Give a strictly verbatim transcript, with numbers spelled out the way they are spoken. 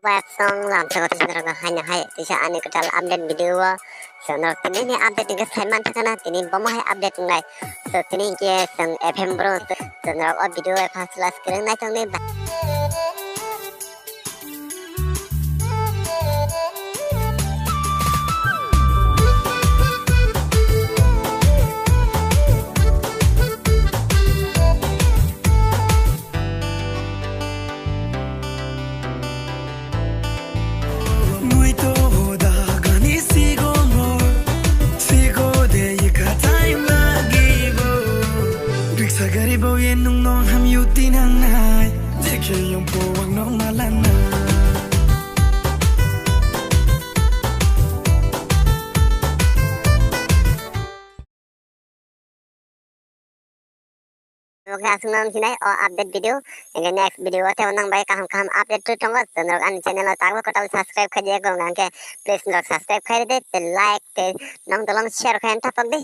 Web song lam se ko tisa norok no hai no hai tisa ani kwtal update video o. So norok tini ni update hingke sai man thaka na tini bomo hai update wngnai. So tini hingke chwng F M Bru so norok o video bai first last kwrwng nai tong di. Mui to hoda gani sigo mo, sigo de ye katai magi bo. Riksa gari bo ye nung nong ham yu tinang nai, jekhe yong po wang nong malan nai. Oke, aswk nang sinai o update video. Hingke next video o tei nang bai kaham kaham update twi tongo. Norok ani channel o tabuk kwtal subscribe khai di, eko hingke please norok subscribe khai di, tei like tei nang tolong share khai thapak di.